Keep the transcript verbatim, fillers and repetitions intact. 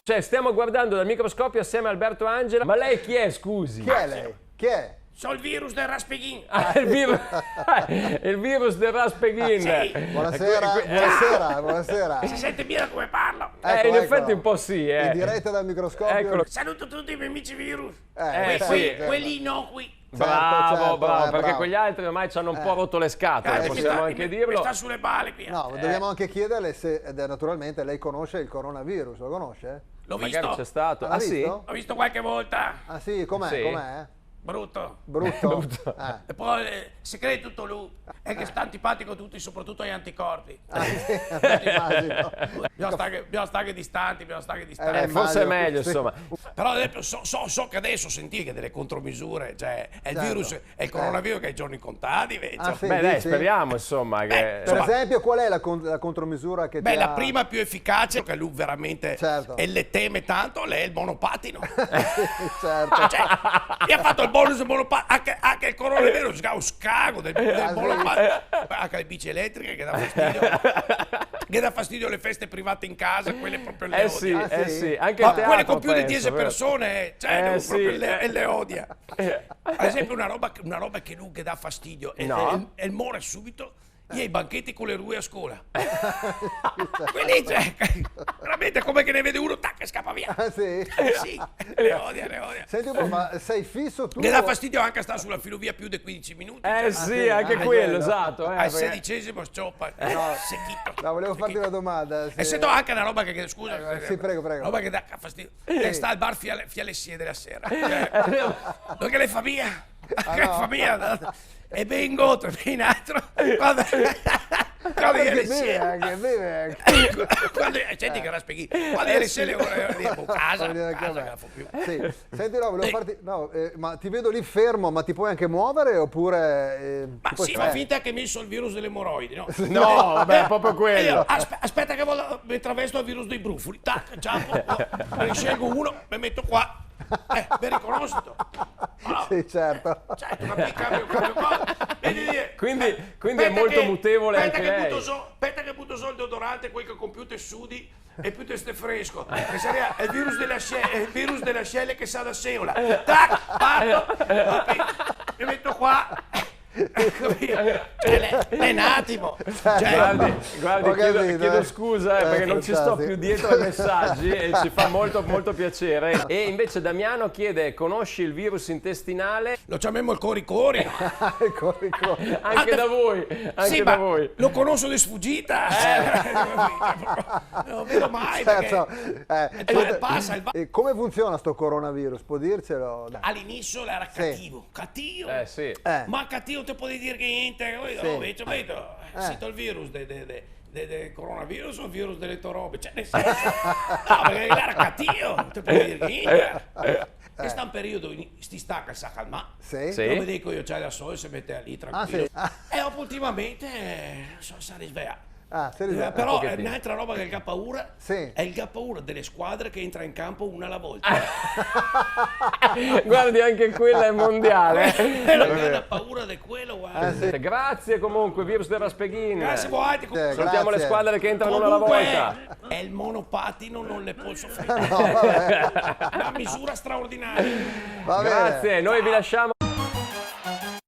Cioè, stiamo guardando dal microscopio assieme a Alberto Angela. Ma lei chi è, scusi? Chi è lei? Chi è? So el virus del raspeghin. Ah, el vir-, el virus del raspeghin. Sì. Buonasera, que-, que-, buonasera, buonasera. Se sente ben come parlo? Eh, ecco, in effetti un po' sì, eh. In diretta dal microscopio. Eccolo. Saluto tutti i miei amici virus. Eh, que-, sì. Quelli innocui. Certo, bravo, certo, bravo, eh, perché bravo. Quegli altri ormai ci hanno un po' rotto le scatole, eh, possiamo anche dirlo. Mi sta, mi sta sulle balle qui, eh. No, dobbiamo anche chiederle se, ed è naturalmente, lei conosce il coronavirus, lo conosce? L'ho visto. Magari c'è stato. Ah, sì? L'ha visto? L'ho visto qualche volta. Ah, sì? Com'è? Sì. Com'è? Brutto. Brutto? Brutto. Eh. E poi, eh, se crede tutto lui. È che sta antipatico a tutti, soprattutto ai anticorpi. Ah, sì, immagino. Bisogna stare, bisogna stare distanti, bisogna stare distanti. Eh, forse è meglio, sì, insomma. Però, ad esempio, so, so, so che adesso, sentì che delle contromisure, cioè, è il virus, è il coronavirus che ha i giorni contati, invece. Ah, sì, dici? Beh, dai, speriamo, insomma, che... Beh, insomma. Per esempio, qual è la con-, la contromisura che ti ha... Beh, la prima più efficace, che lui veramente le teme tanto, è il monopatino. Certo. Ah, cioè, gli ha fatto il bonus monopatino, anche, anche il coronavirus, che ha un scago del, del monopatino. Ah, sì? Anche le bici elettriche che dà fastidio. Che dà fastidio alle feste private in casa, quelle proprio le odia. Eh sì, eh sì, anche il teatro, penso, vero? Ma quelle con più di dieci persone, cioè, proprio le, le odia. Ad esempio, una roba, una roba che lui che dà fastidio è, è il, è il more subito. Io i banchetti con le rue a scuola. Quelli, cioè, veramente, come che ne vede uno, tac, e scappa via. Ah, sì? Eh, sì, le odia, le odia. Senti un po', ma sei fisso tu? Che dà fastidio anche a stare sulla filovia più di quindici minuti, cioè. Eh, sì, anche quello, esatto, eh, perché al sedicesimo scioppa. No, sechito. No, volevo farti una domanda, se... E sento anche una roba che, che, scusa, eh, sì, prego, prego. Roba che dà fastidio. Sì. Che sta al bar fia, fia le sie della sera. Cioè, perché le fa mia. Ah, no? Che fa mia, e ben incontro, ben in altro. Quando, quando ieri sera, che beve, che beve. Quando, senti che raspeghi. Quando ieri sera, ora, ora, casa, casa, che la fa più. Sì. Senti, no, volevo farti, no, eh, ma ti vedo lì fermo, ma ti puoi anche muovere oppure, eh, ti puoi... Ma sì, fa finta che mi so il virus delle emorroidi, no? No, vabbè, è proprio quello. Eh, io, aspe-, aspetta che vado, mi travesto il virus dei brufoli. Tac, ciapo, me ne scelgo uno, me metto qua. Eh, ben riconosciuto. Ma no. Sì, certo. Certo, ma poi cambio, cambio cosa. Vedi, vedi, quindi, quindi è molto mutevole anche lei. Aspetta che buto zo, aspetta che buto zo el deodorante, quel che ho compiuto e sudi, e più te stai fresco. Che saria el virus delle asce-, el virus delle ascelle che sa da seola. Tac, parto, mi metto qua. Capito? Cioè, l'è, l'è un attimo. Cioè, guardi, guardi, chiedo, chiedo scusa, eh, perché non ci sto più dietro ai messaggi e ci fa molto, molto piacere. E invece Damiano chiede: "Conosci il virus intestinale?" Lo ciamemo el cori cori, no? El cori cori. Anche da voi, anche da voi. Sì, ma lo conosco de sfuggita, eh. Non lo vedo mai, perché... Certo, eh, e poi passa, e come funziona sto coronavirus? Può dircelo? Dai. All'inizio era cattivo. Cattivo. Eh, sì. Eh. Ma cattivo, no te podevi dir gnente, capito? Sì. Invece, capito? Eh. Sito el virus de, de, de, de, de coronavirus o el virus delle to robe? Cioè, nel senso, no, perché era cattivo, no te podevi dir gnente. Eh. Che sta un periodo, in, sti sta che sa calmà. Sì. Sì. Come dico io, cioè, da solo se mette lì tranquillo. Ah, sì. Ah. E dopo ultimamente, eh, so, sa risveglià. Ah, se risveglia. Eh, però, eh, un'altra roba che el ga paura, sì, è el ga paura delle squadre che entra in campo una alla volta. Guardi, anche quella è mondiale. Eh, el ga paura de quello, guarda. Eh, sì. Grazie comunque, virus del Raspeghin. Grazie a voi, grazie. Salutiamo le squadre che entrano una alla volta. Comunque, eh, el monopatino no le poso fare. No, vabbè. Una misura straordinaria. Va bene. Grazie, noi vi lasciamo.